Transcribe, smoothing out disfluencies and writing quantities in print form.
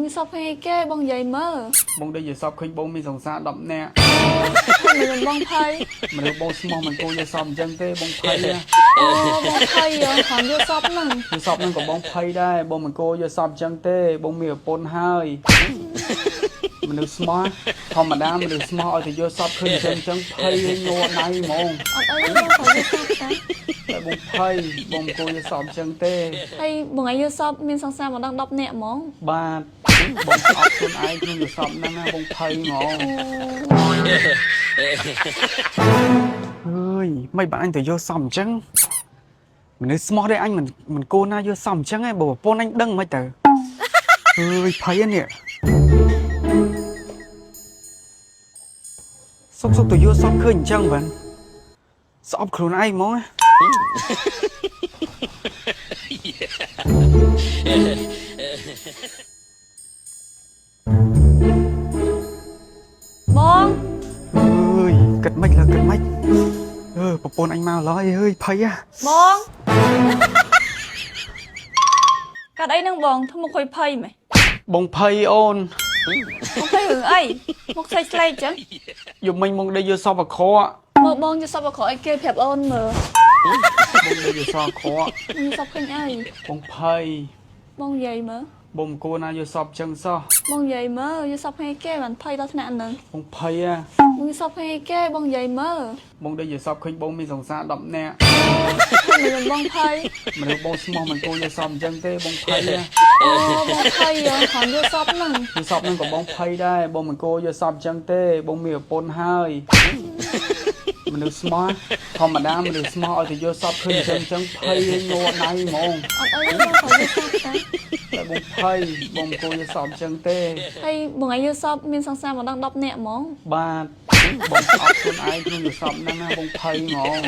យល់សប្តិឃើញអីគេបងនិយាយមើល បងដេកយល់សពឃើញបងមានសង្សារ10នាក់ ហើយមិនបងភ័យ មនុស្សបងស្មោះមិនគួរយល់សពអញ្ចឹងទេបងភ័យណា អូបងភ័យហ៎គ្រាន់យល់សប្តិហ្នឹង យល់សពហ្នឹងក៏បងភ័យដែរបងមិនគួរយល់សពអញ្ចឹងទេបងមានប្រពន្ធហើយមនុស្សស្មោះធម្មតាមនុស្សស្មោះឲ្យតែយល់សពឃើញអញ្ចឹងអញ្ចឹងភ័យញ័រដៃហ្មង អត់អីទេបងគ្រាន់យល់សប្តិតា តែបងភ័យបងមិនគួរយល់សពអញ្ចឹងទេ ហើយបងឯងយល់សប្តិមានសង្សារមកដល់10នាក់ហ្មង បាទបងស្អប់ខ្លួនឯងក្នុងយល់សពហ្នឹងណាបងភ័យហ្មងអើយមិនបានអញទៅយល់សពអញ្ចឹងមនុស្សស្មោះទេអញមិនមិនគួរណាយល់សពអញ្ចឹងឯងបើប្រពន្ធអញដឹងមិនទៅអើយភ័យហ្នឹងនេះសុកសុកទៅយល់សពឃើញអញ្ចឹងបានស្អប់ខ្លួនឯងហ្មងណា បង អើយគិតមិនលើគិតមិនអឺប្រពន្ធអញមកឡើយអើយភ័យហ៎ បងកាត់អីហ្នឹងបងធ្វើមកខុយភ័យម៉េះ បងភ័យអូន បងភ័យរឿងអីមកស្លេកស្លេកចឹង យប់មិញមកដេកយល់សពអាក្រក់ មើលបងយល់សប្តិអាក្រក់អីគេប្រាប់អូនមើល បងដេកយល់សពអាក្រក់ យល់សប្តិឃើញអី បងភ័យ បងនិយាយមើល បងមិនគួរណាយល់សពចឹងសោះ បងនិយាយមើលយល់សប្តិឃើញអីគេបានភ័យដល់ថ្នាក់ហ្នឹង បងភ័យហ៎ បងយល់សប្តិឃើញអីគេបងនិយាយមើល បងដេកយល់សពឃើញបងមានសង្សារ10នាក់ ហើយមិនបងភ័យ មនុស្សបងស្មោះមិនគួរយល់សពអញ្ចឹងទេបងភ័យហ៎ អូបងភ័យហ៎គ្រាន់យល់សប្តិហ្នឹង យល់សពហ្នឹងក៏បងភ័យដែរបងមិនគួរយល់សពអញ្ចឹងទេបងមានប្រពន្ធហើយមនុស្សស្មោះធម្មតាមនុស្សស្មោះឲ្យតែយល់សពឃើញអញ្ចឹងអញ្ចឹងភ័យញ័រដៃហ្មង អត់អីទេបងគ្រាន់យល់សប្តិតា តែបងភ័យបងមិនគួរយល់សពអញ្ចឹងទេ ហើយបងឯងយល់សប្តិមានសង្សារមកដល់10នាក់ហ្មង បាទបងស្អប់ខ្លួនឯងក្នុងយល់សពហ្នឹងណាបងភ័យហ្មង